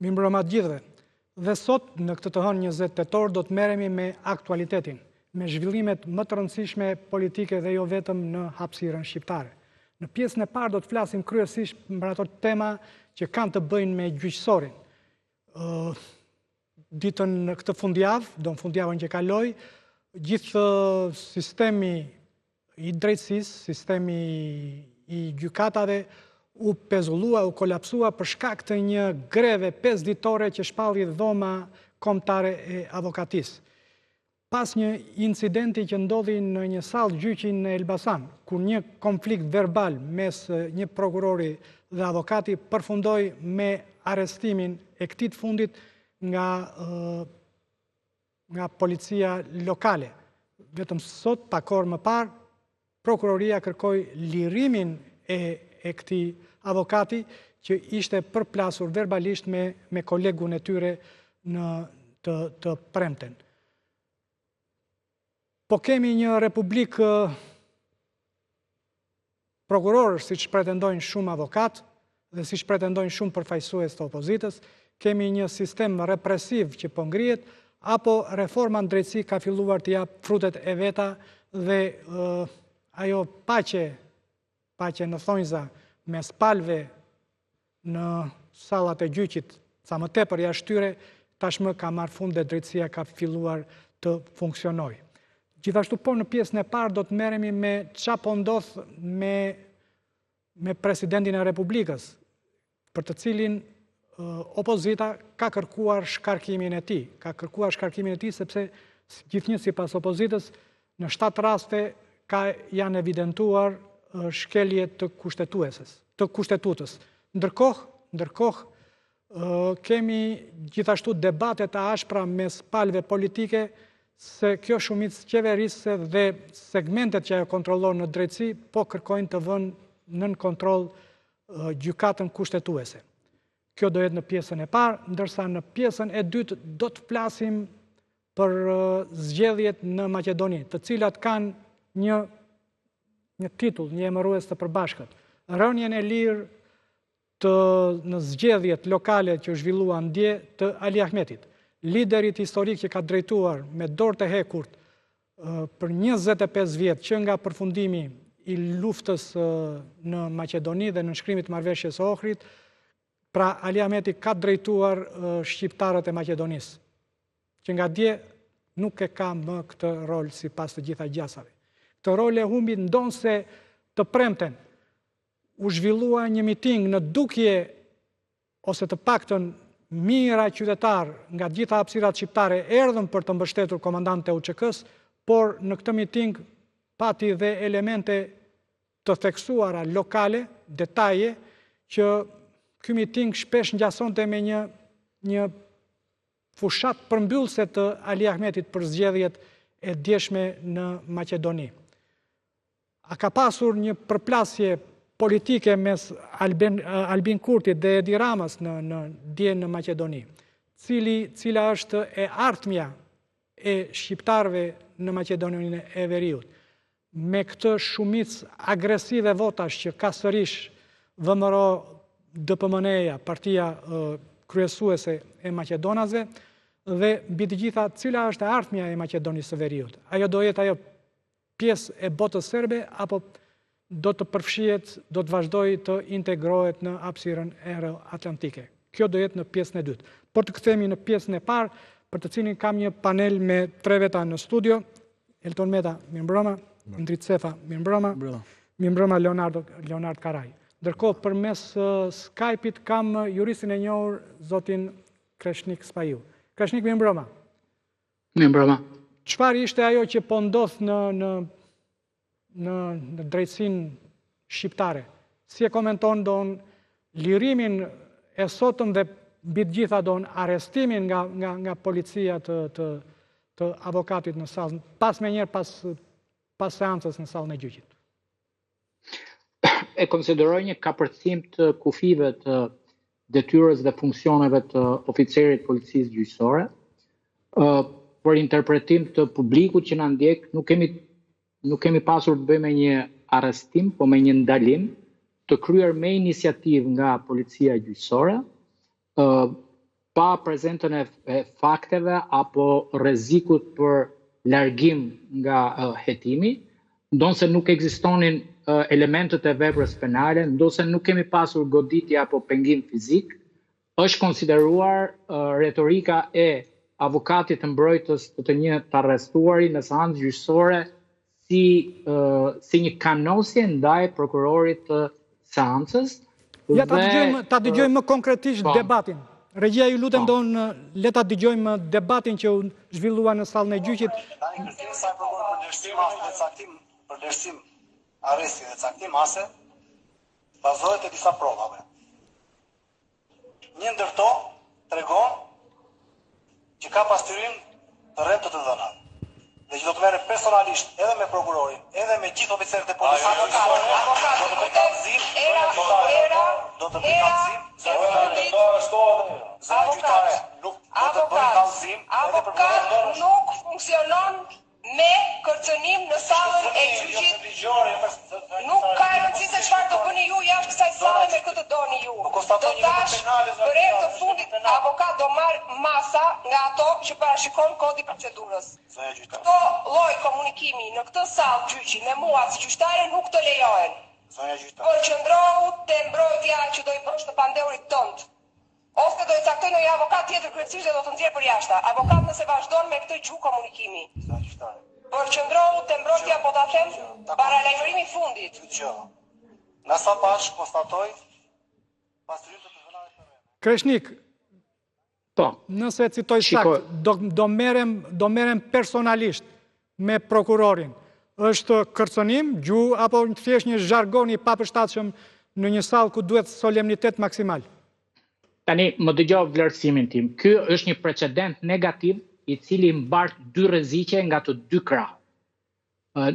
Mirëmbrëma të gjithëve. Dhe sot, në këtë të hënë 20 tetor, do të merremi me aktualitetin, me zhvillimet më të rëndësishme politike dhe jo vetëm në hapësirën shqiptare. Në pjesën e parë do të flasim kryesisht për ato tema që kanë të bëjnë me gjyqësorin. Ditën në këtë fundjavë, do në fundjavën që kaloi, gjithë sistemi i drejtësisë, sistemi i gjykatave u pezullua, u kolapsua për shkak të një greve 5 ditore që shpalli dhoma kombëtare e avokatisë. Pas një incidenti që ndodhi në një sallë gjyqi në Elbasan, kur një konflikt verbal mes një prokurori dhe avokati përfundoi me arrestimin e këtij të fundit nga nga policia lokale. Vetëm sot, pak orë më parë, prokuroria kërkoi lirimin e, e këtij avokati që ishte përplasur verbalisht me, me kolegun e tyre në të, të premten. Po kemi një republikë prokurorësh, siç pretendojnë shumë avokatë dhe siç pretendojnë shumë përfaqësues të opozitës, kemi një sistem represiv që po ngrihet, apo reforma në drejtësi ka filluar të japë frutet e veta dhe ajo paqe, paqe në thonjza mes palëve në sallat e gjyqit, ca më tepër jashtë tyre, tashmë ka marrë fund dhe drejtësia ka filluar të funksionojë. Gjithashtu po në pjesën e parë do të merremi me ça po ndodh me me presidentin e Republikës, për të cilin opozita ka kërkuar shkarkimin e tij. Ka kërkuar shkarkimin e tij sepse gjithnjë sipas opozitës në 7 raste ka janë evidentuar shkelje të kushtetueses. të kushtetutës. Ndërkohë, ndërkohë kemi gjithashtu debate të ashpra mes palëve politike se kjo shumicë qeverisëse dhe segmentet që ajo kontrollon në drejtësi po kërkojnë të vënë nën kontroll gjykatën kushtetuese. Kjo do jetë në pjesën e parë, ndërsa në pjesën e dytë do të flasim për zgjedhjet në Maqedoni, të cilat kanë një një titull, një emërues të përbashkët. Rënien e lirë të në zgjedhjet lokale që u zhvilluan dje të Ali Ahmetit, liderit historik që ka drejtuar me dorë të hekurt për 25 vjet që nga përfundimi i luftës në Maqedoni dhe nënshkrimit të marrëveshjes së Ohrit, pra Ali Ahmeti ka drejtuar shqiptarët e Maqedonisë. Që nga dje nuk e ka më këtë rol sipas të gjitha gjasave. Këtë rol e humbi ndonëse të premten u zhvillua një miting në dukje ose të paktën mijëra qytetarë nga të gjitha hapësirat shqiptare erdhën për të mbështetur komandantët e UÇK-së, por në këtë miting pati dhe elemente të theksuara lokale, detaje, që ky miting shpesh ngjasonte me një një fushatë përmbyllëse të Ali Ahmetit për zgjedhjet e djeshme në Maqedoni. A ka pasur një përplasje politike mes Albin, Albin Kurtit dhe Edi Ramës në, në dje në Maqedoni? Cili, cila është e ardhmja e shqiptarëve në Maqedoninë e Veriut? Me këtë shumicë agresive votash që ka sërish VMRO DPMNE-ja, partia kryesuese e maqedonasve, dhe mbi të gjitha cila është e ardhmja e Maqedonisë së Veriut. Ajo do jetë ajo pjesë e botës serbe apo do të përfshihet, do të vazhdojë të integrohet në hapësirën euroatlantike. Kjo do jetë në pjesën e dytë. Por të kthehemi në pjesën e parë, për të cilin kam një panel me tre veta në studio. Elton Meta, mirëmbrëma. Indrit Sefa, mirëmbrëma. Mirëmbrëma Leonardo, Leonard Karaj. Ndërkohë, përmes Skype-it kam juristin e njohur, zotin Kreshnik Spahiu. Kreshnik, mirëmbrëma. Mirëmbrëma. Çfarë ishte ajo që po ndodh në, në në, në drejtësinë shqiptare. Si e komenton don lirimin e sotëm dhe mbi të gjitha don arrestimin nga, nga, nga policia të, të, të avokatit në sallë, pas menjëherë pas, pas seancës në sallën e gjyqit. E konsideroj një kapërcim të kufijve të detyrës dhe funksioneve të oficerit policisë gjyqësore. Për interpretim të publikut që na ndjek, nuk kemi nuk kemi pasur të bëjmë me një arrestim, po me një ndalim të kryer me iniciativë nga policia gjyqësore. Pa prezencën e, e fakteve apo rrezikut për largim nga hetimi, ndonëse nuk ekzistonin elementët e veprës penale, ndonëse nuk kemi pasur goditje apo pengim fizik, është konsideruar retorika e avokatit të mbrojtës të të një të arrestuari në seancë gjyqësore si si një kanosje ndaj prokurorit të seancës. Ja ta dëgjojmë, ta dëgjojmë më konkretisht po. debatin. Regjia ju lutem po. do le ta dëgjojmë debatin që u zhvillua në sallën e gjyqit. Tani kërkesa e prokurorit për vlerësim mase dhe caktim për vlerësim arresti dhe caktim mase bazohet te disa provave. Një ndër to tregon që ka pasqyrim të rremë të të dhënave dhe që do të merrem personalisht edhe me prokurorin, edhe me gjithë oficerët e policisë gjyqësore, do të bëj kallëzim, zonja gjyqtare, do të bëj kallëzim, zonja gjyqtare, nuk do të bëj kallëzim edhe për Avokat nuk funksionon Me kërcënim në sallën e gjyqit nuk ka rëndësi se çfarë do bëni ju jashtë kësaj salle me kë të doni ju. Të thashë për herë të fundit avokat do marr masa nga ato që parashikon kodi i procedurës. Këto lloj komunikimi në këtë sallë gjyqi me mua si gjyqtare nuk të lejohen. Përqendrohu te mbrojtja që do i bësh të pandehurit tënd. Ose do i caktoj ndonjë avokat tjetër krejtësisht dhe do të nxjerr përjashta. Avokat nëse vazhdon me këtë gjuhë komunikimi. Përqendrohu te mbrojtja po ta them paralajmërimi i fundit. Nga sa pashë, konstatoj pasqyrim të të dhënave të rreme. Kreshnik, Po. Nëse e citoj saktë, do, do merrem, do merrem personalisht me prokurorin. Është kërcënim, gjuhë apo thjesht një zhargon i papërshtatshëm në një sallë ku duhet solemnitet maksimal? Tani, më dëgjo vlerësimin tim. Ky është një precedent negativ i cili mbart dy rreziqe nga të dy krahët.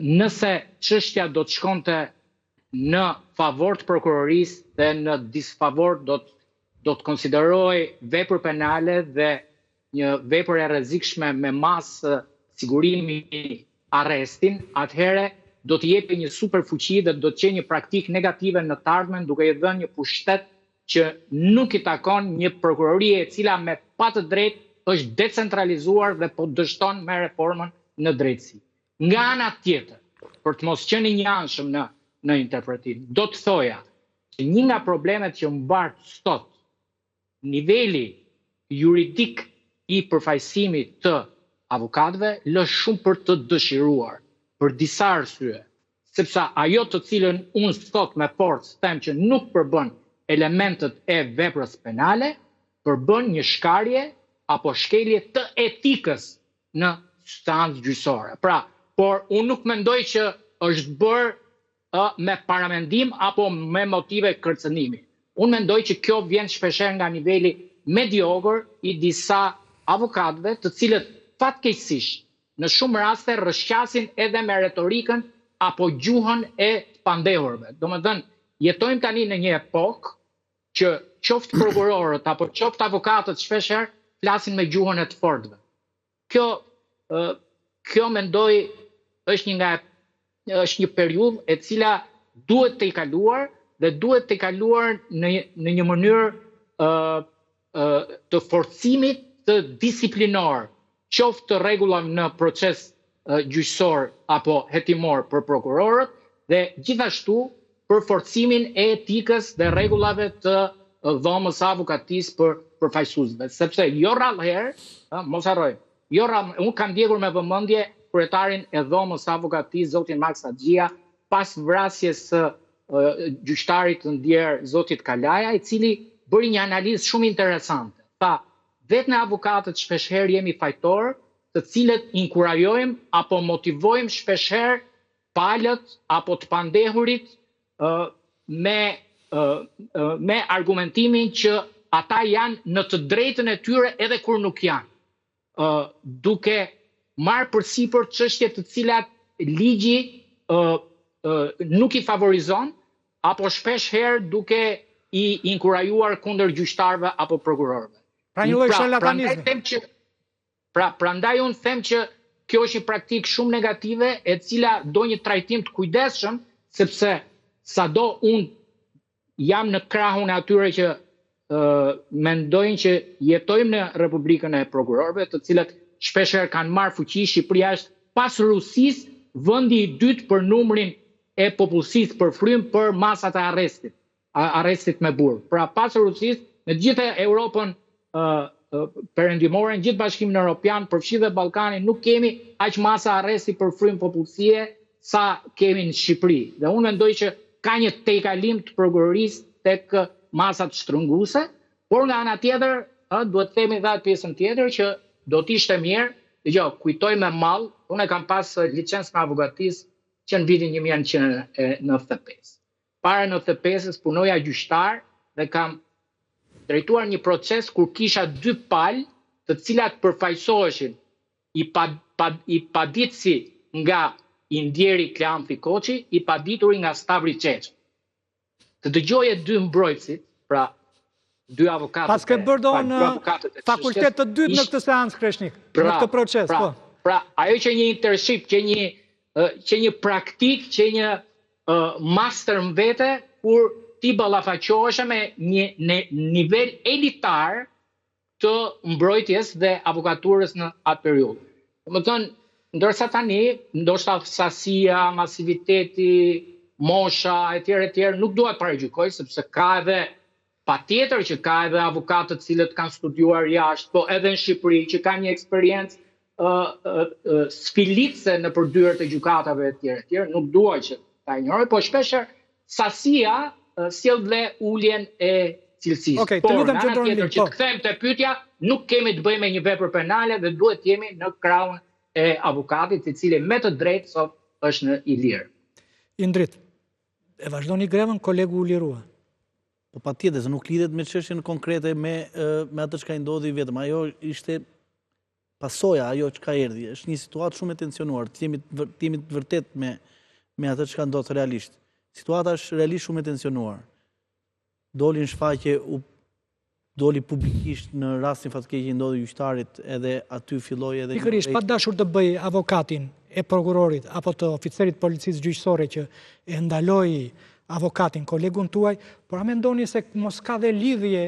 Nëse çështja do të shkonte në favor të prokurorisë dhe në disfavor do të do të konsiderohej vepër penale dhe një vepër e rrezikshme me masë sigurimi arrestin, atëherë do të jepej një superfuqi dhe do të qe një praktikë negative në të ardhmen duke i dhënë një pushtet që nuk i takon një prokurorie e cila me pa të drejtë është decentralizuar dhe po dështon me reformën në drejtësi. Nga ana tjetër, për të mos qenë i njëanshëm në në interpretim, do të thoja që një nga problemet që mbart sot niveli juridik i përfaqësimit të avokatëve lë shumë për të dëshiruar, për disa arsye, sepse ajo të cilën unë sot me forcë them që nuk përbën elementët e veprës penale, përbën një shkarje apo shkelje të etikës në seancë gjyqësore. Pra, por unë nuk mendoj që është bërë ë me paramendim apo me motive kërcënimi. Unë mendoj që kjo vjen shpeshherë nga niveli mediokër i disa avokatëve, të cilët fatkeqësisht në shumë raste rrëshqasin edhe me retorikën apo gjuhën e të pandehurve. Domethënë, jetojmë tani në një epokë që qoftë prokurorët apo qoftë avokatët shpeshherë flasin me gjuhën e të fortëve. Kjo kjo mendoj është një nga është një periudhë e cila duhet tejkaluar dhe duhet tejkaluar në në një mënyrë ë ë të forcimit të disiplinor, qoftë të rregullave në proces gjyqësor apo hetimor për prokurorët dhe gjithashtu për forcimin e etikës dhe rregullave të dhomës së avokatisë për përfaqësuesve, sepse jo rrallë herë, ë, mos harrojmë, jo rrallë, unë kam ndjekur me vëmendje kryetarin e dhomës së avokatisë, zotin Maks Haxhia, pas vrasjes së gjyqtarit të ndjerë zotit Kalaja, i cili bëri një analizë shumë interesante. Tha, vetë ne avokatët shpeshherë jemi fajtorë, të cilët inkurajojmë apo motivojmë shpeshherë palët apo të pandehurit me me argumentimin që ata janë në të drejtën e tyre edhe kur nuk janë, duke marrë përsipër çështje të cilat ligji nuk i favorizon apo shpesh herë duke i inkurajuar kundër gjyqtarëve apo prokurorëve. Pra një lloj pra, sharlatanizmi. Pra, prandaj unë them që kjo është një praktikë shumë negative e cila do një trajtim të kujdesshëm, sepse sado unë jam në krahun e atyre që mendojnë që jetojmë në Republikën e Prokurorëve, të cilët shpeshherë kanë marrë fuqi, Shqipëria është pas Rusisë vendi i dytë për numrin e popullsisë për frymë për masat e arrestit, arrestit me burg. Pra pas Rusisë, në të gjithë Europën perëndimore, në gjithë Bashkimin Europian, përfshi dhe Ballkanin, nuk kemi aq masa arresti për frymë popullsie sa kemi në Shqipëri. Dhe unë mendoj që ka një tejkalim të prokurorisë tek masat shtrënguese, por nga ana tjetër, ë, duhet të themi dhe atë pjesën tjetër që do të ishte mirë, dëgjo, kujtoj me mall, unë e kam pas licencën e avokatisë që në vitin 1995. Para 95-ës punoja gjyqtar dhe kam drejtuar një proces kur kisha dy palë të cilat përfaqësoheshin i pa, pa, i paditësi nga i ndjeri Kleanthi Koçi, i padituri nga Stavri Çeço. Të dëgjoje dy mbrojtësit, pra dy avokatët. Paske bërë do në fakultet të dytë në këtë seancë Kreshnik, pra, në këtë proces, pra, po. Pra, ajo qe një internship, qe një qe një praktikë, qe një uh, master në vete kur ti ballafaqoheshe me një në nivel elitar të mbrojtjes dhe avokaturës në atë periudhë. Domethënë, ndërsa tani, ndoshta sasia, masiviteti, mosha etj etj, nuk dua të paragjykoj sepse ka edhe patjetër që ka edhe avokatë të cilët kanë studiuar jashtë, po edhe në Shqipëri që kanë një eksperiencë ë ë sfilitëse nëpër dyert e gjykatave etj etj, nuk dua që ta injoroj, po shpeshherë sasia sjell dhe uljen e cilësisë. Okej, të Por lutem nga ana qëndro në tjetër linjë, që po. të kthehem te pyetja, nuk kemi të bëjmë me një vepër penale dhe duhet të jemi në krahun e avokatit, i cili me të drejtë sot është në i lirë. Indrit, e vazhdoni grevën, kolegu u lirua. Po patjetër, se nuk lidhet me çështjen konkrete me me atë çka i ndodhi vetëm. Ajo ishte pasoja, ajo çka erdhi. Është një situatë shumë e tensionuar, të jemi të jemi të vërtetë me me atë çka ndodh realisht. Situata është realisht shumë e tensionuar. Doli në shfaqje u doli publikisht në rastin fatkeq që i ndodhi gjyqtarit edhe aty filloi edhe Pikërisht, pa dashur të bëj avokatin e prokurorit apo të oficerit të policisë gjyqësore që e ndaloi avokatin, kolegun tuaj, por a mendoni se mos ka dhe lidhje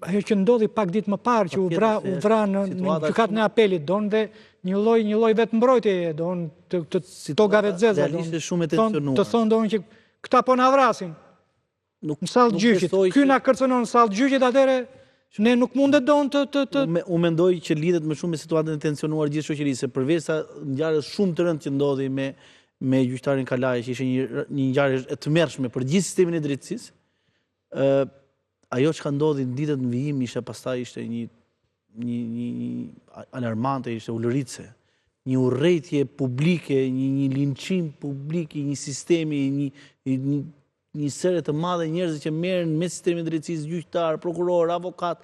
ajo që ndodhi pak ditë më parë që u vra u vra në në gjykatën e apelit don dhe një lloj një lloj vetëmbrojtjeje don të të togave të zeza don shumë e tensionuar. Të thonë don që këta po na vrasin. Nuk në sallë gjyqit. Ky na kërcënon në sallë gjyqit atëherë ne nuk mundet don të të të Unë mendoj që lidhet më shumë me situatën e tensionuar gjithë shoqërisë, se përveç sa ngjarjes shumë të rëndë që ndodhi me me gjyqtarin Kalaj, që ishte një një ngjarje e tmerrshme për gjithë sistemin e drejtësisë, ë ajo çka ndodhi në ditët në vijim ishte pastaj ishte një një një një alarmante, ishte ulëritëse. Një urrejtje publike, një një linçim publik i një sistemi, një një një sërë të madhe njerëzve që merren me sistemin e drejtësisë, gjyqtar, prokuror, avokat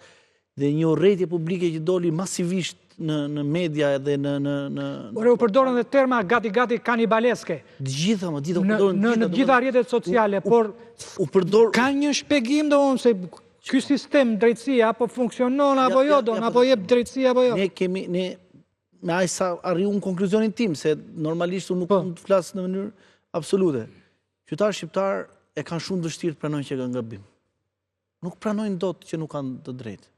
dhe një urrejtje publike që doli masivisht në në media edhe në në në Ore u përdorën dhe terma gati gati kanibaleske. Të gjitha, më gjitha u përdorën në në të gjitha rrjetet sociale, por u përdor ka një shpjegim domethënë se ky sistem drejtësie apo funksionon apo jo, do, apo jep drejtësi apo jo. Ne kemi ne me aq sa arrij unë konkluzionin tim se normalisht unë nuk po. mund të flas në mënyrë absolute. Qytetarët shqiptarë e kanë shumë vështirë të pranojnë që kanë gabim. Nuk pranojnë dot që nuk kanë të drejtë.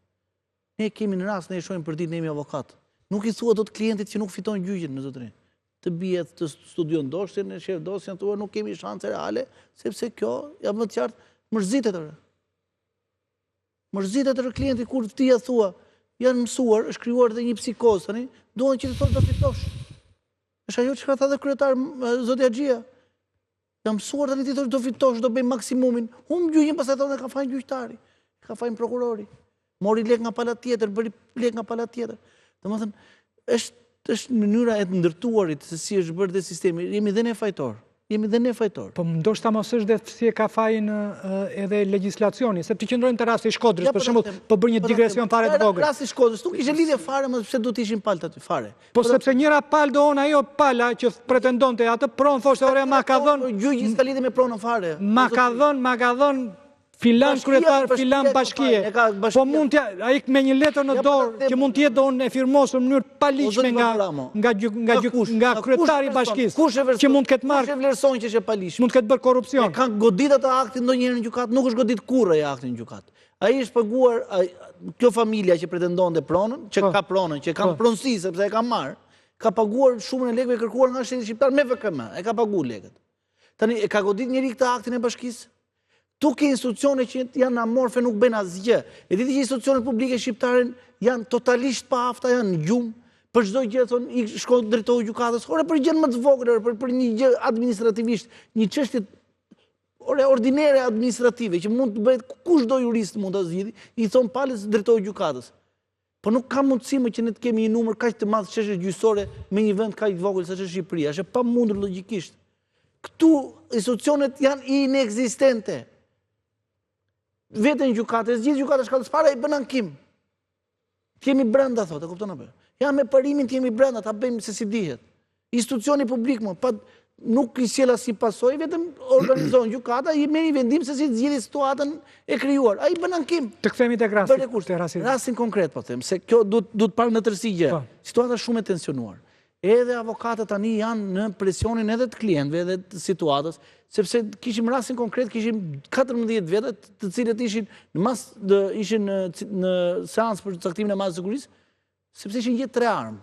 Ne kemi në rast, ne e shohim përditë, ne jemi avokat. Nuk i thua dot klientit që nuk fiton gjyqin, më zotëri. Të bie të studion dosjen, e shef dosjen, thua nuk kemi shanse reale, sepse kjo, ja më të qartë, mërzitet ore. Mërzitet ore klienti kur ti ja thua, janë mësuar, është krijuar dhe një psikozë tani, duan që të thonë do fitosh. Është ajo çka tha dhe kryetar zoti Haxhia. Jam mësuar tani ti thosh do fitosh, do bëj maksimumin. Humb gjyqin pastaj thonë ka fajin gjyqtari, ka fajin prokurori. Mori lek nga pala tjetër, bëri lek nga pala tjetër. Domethënë është është mënyra e të ndërtuarit se si është bërë dhe sistemi. Jemi dhe ne fajtor. Jemi dhe ne fajtor. Po ndoshta mos është dhe si e ka fajin edhe legjislacioni, se të qëndrojmë te rasti i Shkodrës, për po shembull, po bëj një po digresion fare të vogël. Rasti i Shkodrës nuk kishte lidhje fare, më pse duhet të ishin palët aty fare. Po sepse njëra palë do onë ajo pala që pretendonte atë pronë thoshte ore ma ka dhënë po, gjyqi s'ka lidhje me pronën fare. Ma ka dhënë, ma ka dhënë. Filan kryetar, filan bashkie. Po mund t'ja, ai me një letër në dorë që mund të jetë domethënë e firmosur në mënyrë të paligjshme nga nga nga nga kryetari i bashkisë, që mund të ketë marrë. Kush e vlerëson që është e paligjshme? Mund të ketë bërë korrupsion. E kanë godit atë aktin ndonjëherë në gjykatë, nuk është godit kurrë ai akti në gjykatë. Ai është paguar kjo familja që pretendonte pronën, që po. ka pronën, që ka po. pronësi sepse e ka marrë, ka paguar shumën e lekëve kërkuar nga shteti shqiptar me VKM, e ka paguar lekët. Tani, e ka godit njeri këtë aktin e bashkisë? Këtu ke institucione që janë amorfe, nuk bëjnë asgjë. E di ti që institucionet publike shqiptare janë totalisht pa afta, janë në gjumë, për çdo gjë thonë i shko drejtohu gjykatës, ore për gjënë më të vogël, ore për për një gjë administrativisht, një çështje ore ordinere administrative që mund të bëhet kushdo jurist mund ta zgjidhë, i thonë palës drejtohu gjykatës. Po nuk ka mundësi më që ne të kemi një numër kaq të madh çështjesh gjyqësore me një vend kaq të vogël sa është Shqipëria. Është e pamundur logjikisht. Këtu institucionet janë inekzistente. Vete në gjykatë, e zgjidh gjykata e shkallës parë, ai bën ankim. Të jemi brenda, thotë, e kupton apo? Ja me parimin të jemi brenda, ta bëjmë se si dihet. Institucioni publik më, pa, nuk i sjell asnjë pasojë, vetëm organizon gjykata, i merr një vendim se si të zgjidhë situatën e krijuar. Ai bën ankim. Të kthehemi tek rasti. Bëre kush? Te rastin konkret po them, se kjo duhet duhet parë në tërësi gjë. Po. Situata është shumë e tensionuar. Edhe avokatët tani janë në presionin edhe të klientëve edhe të situatës, sepse kishim rastin konkret, kishim 14 veta të cilët ishin në mas ishin në në seancë për caktimin e masës së sigurisë, sepse ishin gjetë tre armë.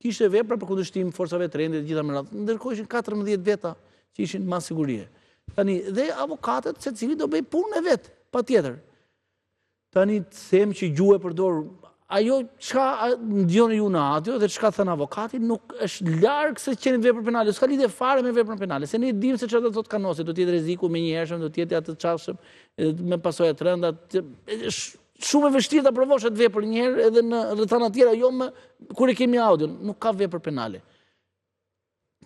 Kishte vepra për kundërshtim forcave të rendit të gjitha me radhë. Ndërkohë ishin 14 veta që ishin masë sigurie. Tani dhe avokatët secili do bëjë punën e vet, patjetër. Tani të them që gjuhë e përdor ajo çka ndjoni ju në audio dhe çka thënë avokati nuk është larg së qenit vepër penale, s'ka lidhje fare me veprën penale, se ne dimë se çfarë do të thotë kanosje, do të jetë rreziku i menjëhershëm, do të jetë i atëçasshëm, me pasoja të rënda, Shumë e vështirë ta provosh atë vepër një herë edhe në rrethana të tjera, jo më kur e kemi audion, nuk ka vepër penale.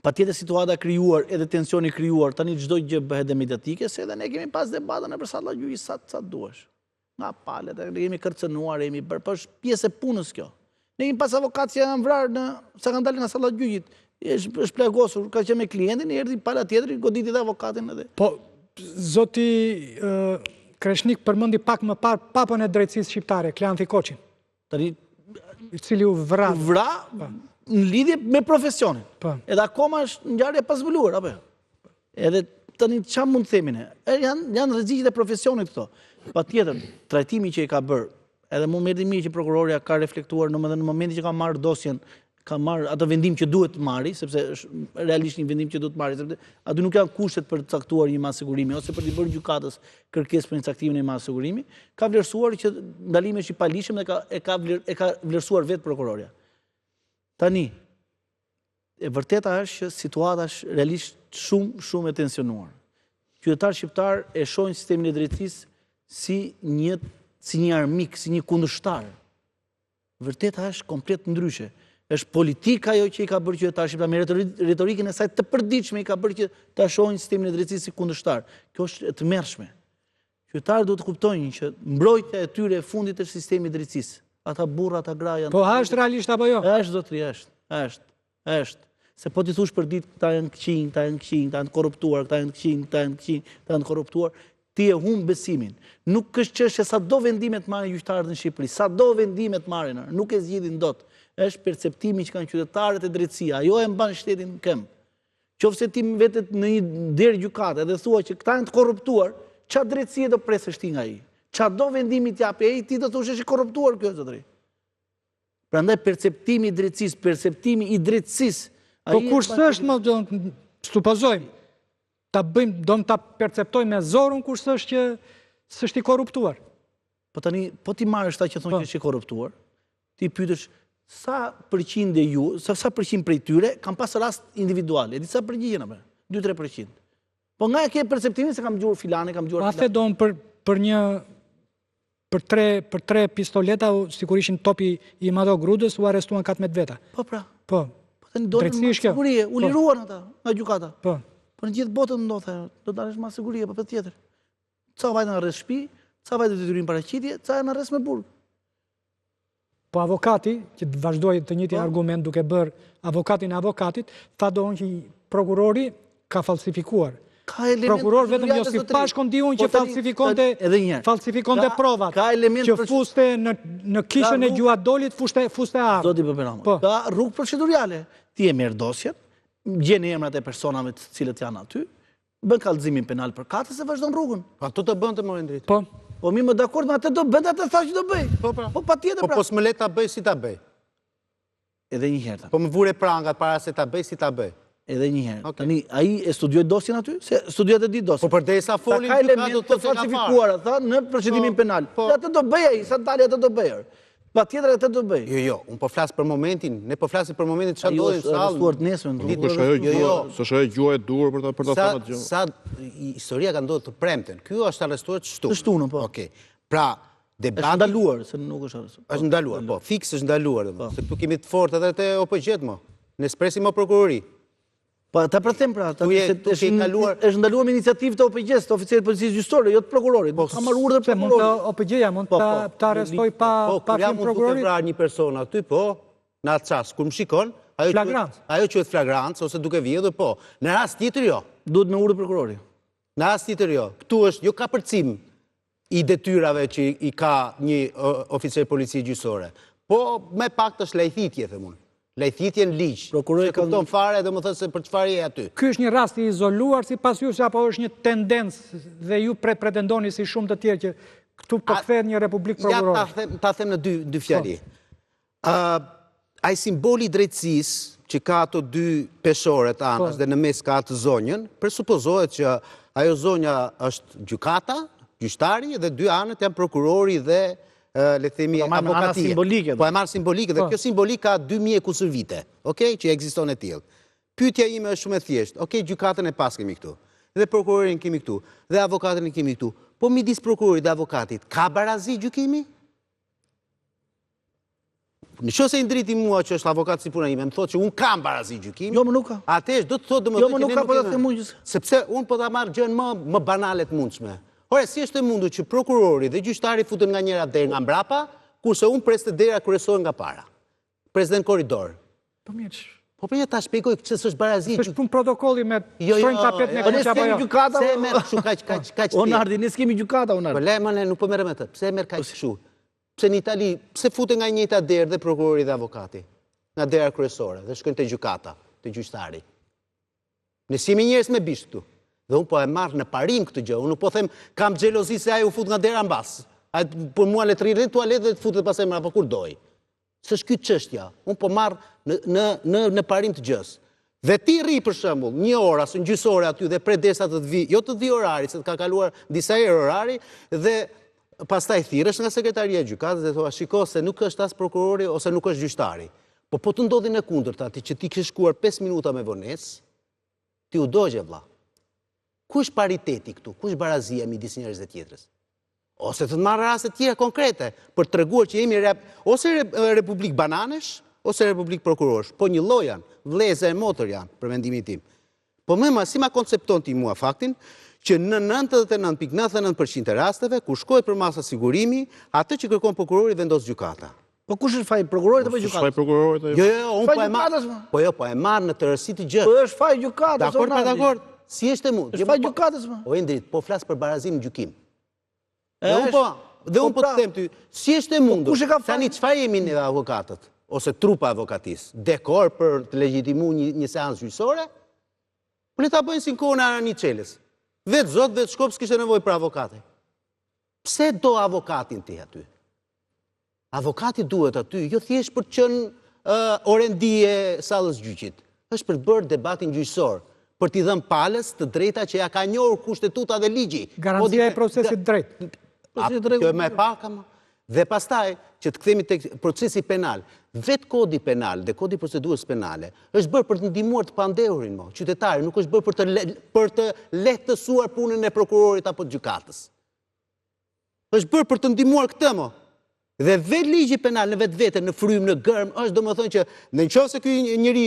Patjetër situata e krijuar, edhe tensioni i krijuar, tani çdo gjë bëhet dhe mediatike, se edhe ne kemi pas debate nëpër salla gjyqi sa sa duash. Nga palët, ne jemi kërcënuar, jemi bërë, po është pjesë e punës kjo. Ne kemi pas avokatë që janë vrarë në sa kanë dalë nga salla e gjyqit. Është është plagosur, ka qenë me klientin, erdhi pala tjetër, goditi dhe avokatin edhe. Po zoti Kreshnik përmendi pak më parë papën e drejtësisë shqiptare, Kleanthi Koçin. Tani i cili u vra. U vra po. në lidhje me profesionin. Po. Edhe akoma është ngjarje e pazbuluar apo jo? Edhe tani ça mund të themi ne? E, janë janë rreziqet e profesionit këto. Patjetër, trajtimi që i ka bërë, edhe mua më erdhi mirë që prokuroria ka reflektuar domethënë në momentin që ka marrë dosjen, ka marrë atë vendim që duhet të marrë, sepse është realisht një vendim që duhet të marrë, sepse aty nuk janë kushtet për të caktuar një masë sigurimi ose për t'i bërë gjykatës kërkesë për një caktimin e masë sigurimi, ka vlerësuar që ndalimi është i paligjshëm dhe ka e ka e ka vlerësuar vetë prokuroria. Tani, e vërteta është që situata është realisht shumë, shumë e tensionuar. Qytetarët shqiptarë e shohin sistemin e drejtësisë si një, si një armik, si një kundërshtar. Vërteta është komplet ndryshe. Është politika ajo që i ka bërë qytetarët shqiptarë me retorikën e saj të përditshme i ka bërë që ta shohin sistemin e drejtësisë si kundërshtar. Kjo është e tmerrshme. Qytetarët duhet të kuptojnë që mbrojtja e tyre e fundit është sistemi i drejtësisë. Ata burra, ata gra janë... Po, a është realisht apo jo? Është, zotëri, është, është, është. Se po t'i thush për ditë, këta janë këqinj, këta janë këqinj, këta janë të korruptuar, këta janë këqinj, këta janë këqinj, këta janë të korruptuar, ti e humb besimin. Nuk është çështja sa do vendime të marrin gjyqtarët në Shqipëri, sa do vendime të marrin, nuk e zgjidhin dot. Është perceptimi që kanë qytetarët te drejtësia, ajo e mban shtetin në këmbë. Qoftë se ti vete në një derë gjykate dhe thua që këta janë të korruptuar, ça drejtësie do presësh ti nga ai? Ça do vendimi të japi ai, ti do thosh është i korruptuar ky zotëri. Prandaj perceptimi i drejtësisë, perceptimi i drejtësisë, Po kur s'është më do supozojmë ta bëjmë, do ta perceptojmë me zorun kur s'është që s'është i korruptuar. Po tani, po t'i marrësh ata që thonë po. që është i korruptuar, ti pyetësh sa përqind e ju, sa sa përqind prej tyre kanë pas rast individual, e di sa përgjigjen apo? 2-3%. Po nga e ke perceptimin se kam dëgjuar filani, kam dëgjuar filani. Po a the për për një për tre për tre pistoleta sikur ishin topi i Mato Grudës u arrestuan 14 veta. Po pra. Po. Po tani do të sigurie, u po. liruan ata nga gjykata. Po. Po në gjithë botën ndodh ajo, do të dalësh masë sigurie, po patjetër. Ca vajtën në arrest shtëpi, ca vajtën detyrim paraqitje, ca janë arrest me burg. Po avokati, që të vazhdoj të njëjtin po. argument duke bërë avokatin e avokatit, tha domethënë që prokurori ka falsifikuar. Ka elemente Prokuror vetëm Josif Pashkon di unë që po falsifikonte edhe një herë. Falsifikonte provat. Ka elemente që fuste në në kishën e Gjuhadolit fuste fuste armë. Zoti Paperama. Po. Ka rrugë procedurale. Ti e merr dosjen, gjen emrat e personave të cilët janë aty, bën kallëzimin penal përkatës e vazhdon rrugën. Po ato të bënte more Indrit. Po. Po mi më dakord me atë do bënte atë thashë që do bëj. Po pra. Po patjetër po, pra. Po po s'më le ta bëj si ta bëj. Edhe një herë. Po më vure prangat para se ta bëj si ta bëj. Edhe një herë. Tani ai e studioi dosjen aty? Se studioi atë ditë dosjen. Po përderisa foli në gjykatë do të thotë se ka parë. Tha në procedimin po, penal. Po. Atë do bëj ai, sa dali atë do bëj. Patjetër atë do bëj. Jo, jo, unë po flas për momentin, ne po flasim për momentin çfarë ndodhi në sallë. Ai është arrestuar të nesërmen. Nuk është ajo jo, jo. S'është ajo gjuha e duhur për ta për ta thënë atë gjë. Sa historia ka ndodhur të premten. Ky është arrestuar të shtunën. Të shtunën, po. Okej. Pra, debati është ndaluar, se nuk është arrestuar. Është ndaluar, po, fiks është ndaluar, domethënë, po. se këtu kemi të fortë edhe te OPGJ-të mo. Ne s'presim më prokurori. Po ta pra them pra, ta se është kaluar, është ndaluar me iniciativë të OPGJ-së, të oficerit të policisë gjyqësore, jo të prokurorit. Po ka marrë urdhër prokurori. Mund të OPGJ-ja mund po, ta po. ta arrestojë pa po, pa film prokurori. Po, vrarë një person aty, po, në atë çast kur më shikon, ajo quhet ajo quhet flagrancë ose duke vjedhur, po. Në rast tjetër jo. Duhet me urdhër prokurori. Në rast tjetër jo. Këtu është jo kapërcim i detyrave që i ka një oficer policie gjyqësore. Po me pak është lajthitje, them unë. Lajthitje në ligj. Prokurori ka kupton fare, domethënë se për çfarë je aty. Ky është një rast i izoluar sipas jush apo është një tendencë dhe ju pre pretendoni si shumë të tjerë që këtu po kthehet një republikë prokurorësh. Ja ta them, ta them në dy dy fjali. Po. Ai simboli i drejtësisë që ka ato dy peshoret anash po. dhe në mes ka atë zonjën, presupozohet që ajo zonja është gjykata, gjyqtari dhe dy anët janë prokurori dhe le të themi po, avokati. Simbolike. Po e marr simbolike dhe po. kjo simbolikë ka 2000 e kusur vite, okay, që ekziston e tillë. Pyetja ime është shumë e thjeshtë. Okej, gjykatën e paskemi këtu. Dhe prokurorin kemi këtu. Dhe avokatin e kemi këtu. Po midis prokurorit dhe avokatit, ka barazi gjykimi? Në qoftë se Indriti mua që është avokat si puna ime, më thotë që unë kam barazi gjykimi. Jo, më nuk ka. Atëherë do të thotë domethënë jo, më nuk ka po ta them unë gjithë. Sepse unë po ta marr gjënë më më banale të mundshme. Ore, si është e mundur që prokurori dhe gjyqtari futen nga njëra derë nga mbrapa, kurse unë pres te dera kryesore nga para. Pres dhe në korridor. Po mirë. Po për një ta shpjegoj pse s'është barazi. Është punë protokolli me jo, jo, shtrojnë tapet me jo, kuq apo jo. Gjykata, pse e merr kështu kaq kaq kaq. O Nardi, ne s'kemi gjykata o Nardi. Po le më ne nuk po merrem me të. Pse e merr kaq kështu? Pse në Itali, pse futen nga e njëjta derë dhe prokurori dhe avokati? Nga dera kryesore dhe shkojnë te gjykata, te gjyqtari. Ne s'jemi njerëz me bisht këtu. Dhe unë po e marr në parim këtë gjë. Unë nuk po them kam xhelozi se ai u fut nga dera mbas. Ai për mua le të rrinë në tualet dhe të futet pastaj mbrapa kur doj. S'është ky çështja. Unë po marr në në në në parim të gjësë. Dhe ti rri për shembull, një orë ose një gjysmë ore aty dhe pret derisa të të vi, jo të të vi orari, se të ka kaluar disa herë orari dhe pastaj thirresh nga sekretaria e gjykatës dhe thua shiko se nuk është as prokurori ose nuk është gjyqtari. Po po të ndodhin e kundërta, ti që ti kishe shkuar 5 minuta me vonesë, ti u dogje vlla. Ku është pariteti këtu? Ku është barazia midis njërës dhe tjetrës? Ose të të marr raste të tjera konkrete për të treguar që jemi rep, ose republikë bananesh, ose republikë prokurorësh. Po një lloj janë, vëllezër e motër janë, për mendimin tim. Po më ma, si ma koncepton ti mua faktin, që në 99.99% të rasteve, kur shkohet për masa sigurimi, atë që kërkon prokurori vendos gjykata. Po kush është faji prokurorit apo gjykatës? Është faj prokurorit ajo. Jo, jo, jo, unë po e marr. Po jo, po e marr në tërësi të gjësë. Po është faj gjykatës. Dakord, pa dakord. Si është e mundur? Është faj gjykatës më. O Indrit, po flas për barazinë në gjykim. Dhe unë po, dhe unë po të pra- them ty, si është e po mundur? Kush e ka fajin? Tani çfarë jemi ne avokatët ose trupa e avokatisë? Dekor për të legjitimuar një një seancë gjyqësore? Po le ta bëjnë si në kohën e Aranit Çelës. Vetë Zot, vetë shkop s'kishte nevojë për avokatin. Pse do avokatin ti aty? Avokati duhet aty, jo thjesht për të qenë orendi e sallës gjyqit. Është për të bërë debatin gjyqësor, për t'i dhënë palës të drejta që ja ka njohur kushtetuta dhe ligji. Garancia e procesit drejt. Kjo e më e paka më. Dhe pastaj, që të kthehemi tek procesi penal, vetë kodi penal dhe kodi i procedurës penale është bërë për të ndihmuar të pandehurin, mo, qytetarin, nuk është bërë për të për të lehtësuar punën e prokurorit apo gjykatës. Është bërë për të ndihmuar këtë mo. Dhe vetë ligji penal në vetvete, në frymë, në gërmë, është domethënë që në qoftë se ky njeri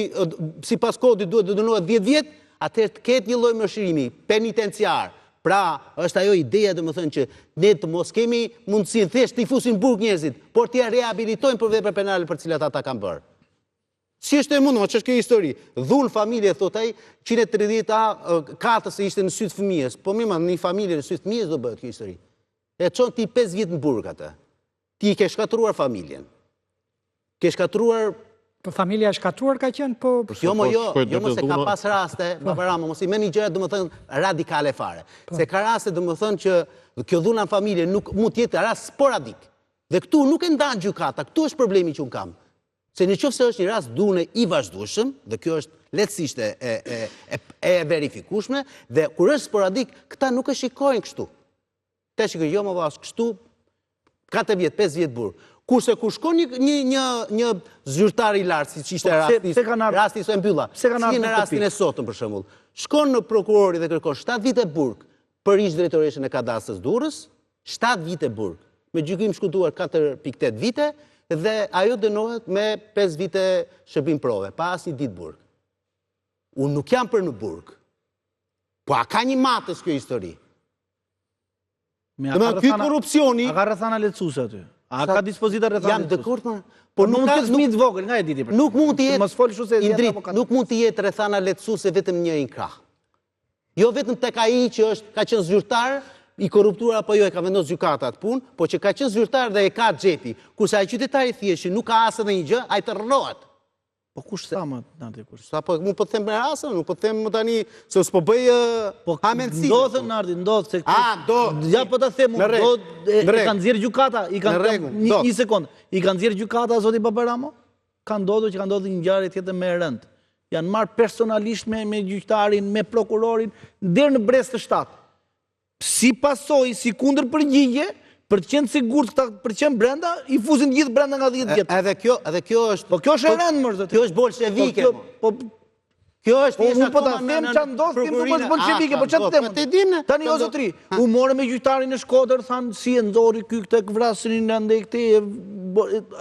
sipas kodit duhet të dënohet 10 vjet, atëherë të ketë një lloj mëshirimi penitenciar. Pra, është ajo ideja domethënë që ne të mos kemi mundësinë thjesht t'i fusim në burg njerëzit, por t'i rehabilitojmë për vepra penale për të cilat ata kanë bërë. Si është e mundur, ç'është kjo histori? Dhunë familje, thot ai, 130 A katës se ishte në sy të fëmijës. Po mirë, në një familje në sy të fëmijës do bëhet kjo histori. E çon ti 5 vjet në burg atë. Ti i ke shkatërruar familjen. Ke shkatërruar Po familja e shkatërruar ka qenë, po... Jo, mo jo, jo mo se ka pas raste, po. Babaramo, mos i merrni gjërat, domethënë, radikale fare. Po. Se ka raste, domethënë, që kjo dhuna në familje nuk mund të jetë rast sporadik. Dhe këtu nuk e ndan gjykata, këtu është problemi që unë kam. Se në qoftë se është një rast dhune i vazhdueshëm, dhe kjo është lehtësisht e, e, e, e verifikueshme, dhe kur është sporadik, këta nuk e shikojnë kështu. Këta shikojnë, jo më vas kështu, 4 vjet, 5 vjet burg. Kurse kur shkon një një një një zyrtar i lartë, siç ishte po, rasti, pse kanë rasti e mbylla. Pse kanë ardhur në rastin e sotëm për shembull. Shkon në prokurori dhe kërkon 7 vite burg për ish drejtoreshën e kadastrës Durrës, 7 vite burg, me gjykim shkurtuar 4.8 vite dhe ajo dënohet me 5 vite shërbim prove, pa asnjë ditë burg. Unë nuk jam për në burg. Po a ka një matës kjo histori? Me a ka ky korrupsioni... A ka rrethana lehtësuese aty? A ka dispozita rrethana Jam dakord, ma. Po nuk ka nuk të vogël, nga e diti për. Nuk mund të jetë Mos fol kështu se Indrit, nuk mund të jetë rrethana lehtësuese vetëm në njërin krah. Jo vetëm tek ai që është ka qenë zyrtar i korruptuar apo jo e ka vendosur gjykata atë punë, po që ka qenë zyrtar dhe e ka xhepi. Kurse ai qytetari i thjeshtë që nuk ka as edhe një gjë, ai të rrnohet. Po kush tha më Nardi kush? Sa po unë po them me rasën, nuk po them më tani se s'po bëj po hamendësi. Ndodh Nardi, ndodh se këtu. A do. Ja po ta them unë, do e ka nxjerr gjykata, i ka një një sekond. I ka nxjerr gjykata zoti Babaramo? Ka ndodhur që ka ndodhur një ngjarje tjetër më e rëndë. Janë marrë personalisht me me gjyqtarin, me prokurorin deri në brez të shtatë. Si pasojë, si kundërpërgjigje, për të qenë të sigurt këta për të qenë brenda, i fusin të gjithë brenda nga 10 vjet. Edhe kjo, edhe kjo është Po kjo është e rëndë mor zotëri. Kjo është bolshevike. Po, po Kjo është po unë po ta them ça ndodh, ti më thua bolshevike, po ça të them? Po ti ne. Tani o zotëri, u morën me gjyqtarin në Shkodër, thanë si e nxori ky këtë vrasësin andej këtej,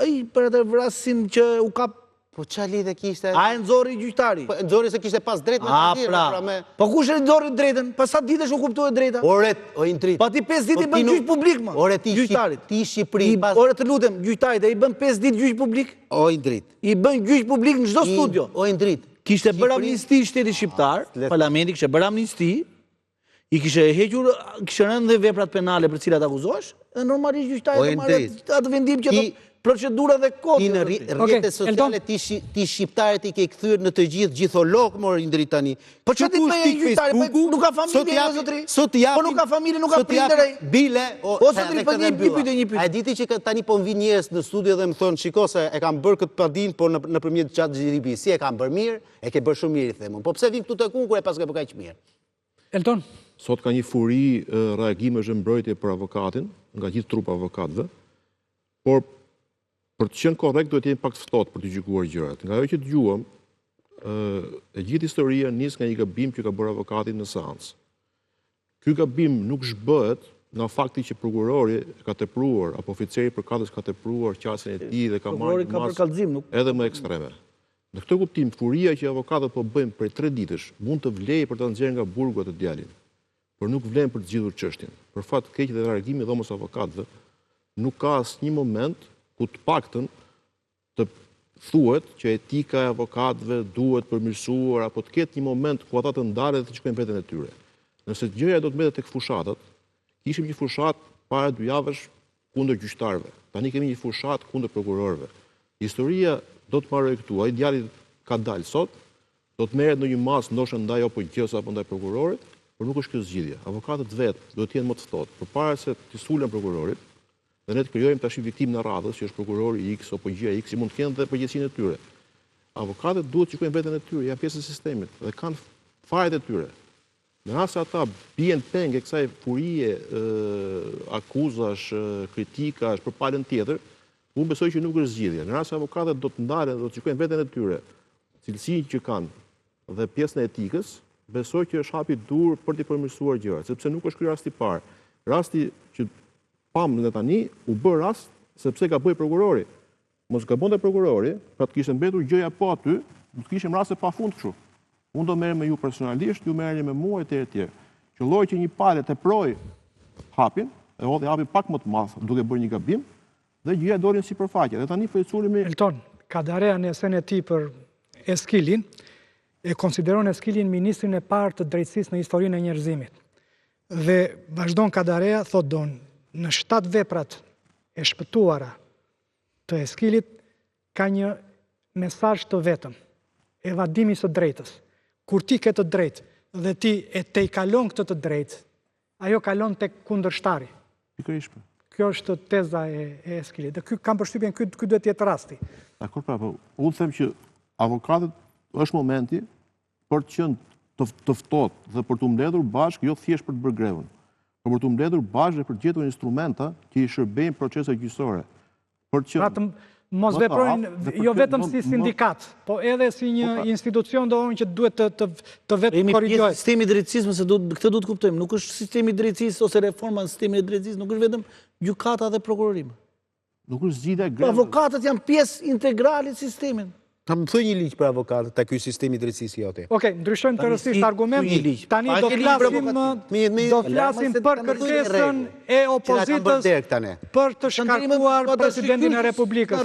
ai për atë vrasësin që u kap Po ça lidhje kishte? A e nxori gjyqtari? Po e nxori se kishte pas drejt me të tjerë, pra, pra me... Po kush e nxori drejtën? Pas sa ditësh u kuptua e drejta? Ore, o Indrit. Pa ti 5 ditë i po bën gjyq publik më. Ore ti gjyqtarit. Ti Shqipëri pas Ore të lutem, gjyqtarit e i bën 5 ditë gjyq publik? O Indrit. I bën gjyq publik në çdo studio. O Indrit. Kishte bërë amnisti shteti shqiptar, parlamenti kishte bërë amnisti, I kishte hequr, kishte rënë dhe veprat penale për cilat akuzohesh, dhe normalisht gjyqtari do marrë atë vendim që thotë procedura dhe kodi. Ti në rrjetet sociale ti ti shqiptarët i ke kthyer në të gjithë gjitholog mor Indrit tani. Po çfarë ti bëj gjyqtari, po nuk ka familje jo zotri. Sot jap. Po nuk ka familje, nuk ka prindër ai. Bile, o zotri po një pyetje, një pyetje. A e di ti që tani po më vijnë njerëz në studio dhe më thonë, shiko se e kam bërë këtë padinë por nëpërmjet Chat GPT. Si e kam bërë mirë? E ke bërë shumë mirë i them unë. Po pse vin këtu tek unë kur e paske bërë kaq mirë? Elton. Sot ka një furi reagimesh në mbrojtje për avokatin, nga gjithë trupa e avokatëve, por për të qenë korrekt duhet të jemi pak të ftohtë për të gjykuar gjërat. Nga ajo që dëgjuam, e gjithë historia nis nga një gabim që ka bërë avokati në seancë. Ky gabim nuk zhbëhet nga fakti që prokurori ka tepruar apo oficeri përkatës ka tepruar qasjen e tij dhe ka marrë një masë edhe më ekstreme. Në këtë kuptim, furia që avokatët po bëjnë prej tre ditësh mund të vlejë për ta nxjerrë nga burgu atë djalin, por nuk vlen për të zgjidhur çështjen. Për fat të keq dhe reagimi i Dhomës së Avokatëve nuk ka asnjë moment ku të paktën të thuhet që etika e avokatëve duhet përmirësuar apo të ketë një moment ku ata të ndalen dhe të shikojnë veten e tyre. Nëse gjëja do të mbetet tek fushatat, kishim një fushatë para dy javësh kundër gjyqtarëve. Tani kemi një fushatë kundër prokurorëve. Historia do të mbarojë këtu. Ai djali ka dalë sot, do të merret ndonjë masë ndoshta ndaj OPGJ-së apo ndaj prokurorit, por nuk është kjo zgjidhja. Avokatët vetë duhet të jenë më të ftohtë, përpara se t'i sulen prokurorit, dhe ne të krijojmë tash viktimën e radhës, që është prokurori X, OPGJ-ja X, që mund të kenë dhe përgjegjësinë e tyre. Avokatët duhet të shikojnë veten e tyre, janë pjesë e sistemit dhe kanë fajet e tyre. Në rast se ata bien peng e kësaj furie akuzash, kritikash për palën tjetër, unë besoj që nuk është zgjidhje. Në rast se avokatët do të ndalen dhe do të shikojnë veten e tyre, cilësinë që kanë dhe pjesën e etikës, besoj që është hapi i duhur për t'i përmirësuar gjërat, sepse nuk është ky rasti i parë. Rasti që pamë ne tani u bë rast sepse gaboi prokurori. Mos gabonte prokurori, pra të kishte mbetur gjëja po aty, do të kishim raste pafund kështu. Unë do merrem me ju personalisht, ju merreni me mua etj etj. Qëlloi që një palë teproi hapin, e hodhi hapin pak më të madh, duke bërë një gabim, dhe gjëja doli në sipërfaqe. Dhe tani po i sulemi Elton, Kadarea në esenë e tij për. Eskilin, e konsideron Eskilin ministrin e parë të drejtësisë në historinë e njerëzimit. Dhe vazhdon Kadarea, thotë don, në shtatë veprat e shpëtuara të Eskilit ka një mesazh të vetëm, evadimi i së drejtës. Kur ti ke të drejtë dhe ti e tejkalon këtë të drejtë, ajo kalon tek kundërshtari. Pikërisht. Po. Kjo është teza e, e Eskilit. Dhe ky kam përshtypjen ky ky duhet të jetë rasti. Dakord pra, po unë them që avokatët është momenti për të qenë të, të ftohtë dhe për t'u mbledhur bashkë, jo thjesht për të bërë grevën, por për t'u mbledhur bashkë dhe për të gjetur instrumenta që i shërbejnë proceseve gjyqësore. Për të qenë pra të mos veprojnë jo vetëm si sindikatë, po edhe si një po, pra. institucion domethënë që duhet të të të vetëkorrigjohet. Sistemi i drejtësisë, mëse duhet këtë duhet të kuptojmë, nuk është sistemi i drejtësisë ose reforma në sistemin e drejtësisë, nuk është vetëm gjykata dhe prokurori. Nuk është zgjidhja e grevës. Avokatët janë pjesë integrale e sistemit. Ta më thuaj një ligj për avokatët, te ky sistemi i drejtësisë joti. Okej, ndryshojmë tërësisht argument. Tani do flasim do flasim për kërkesën e opozitës për të shkarkuar presidentin e Republikës.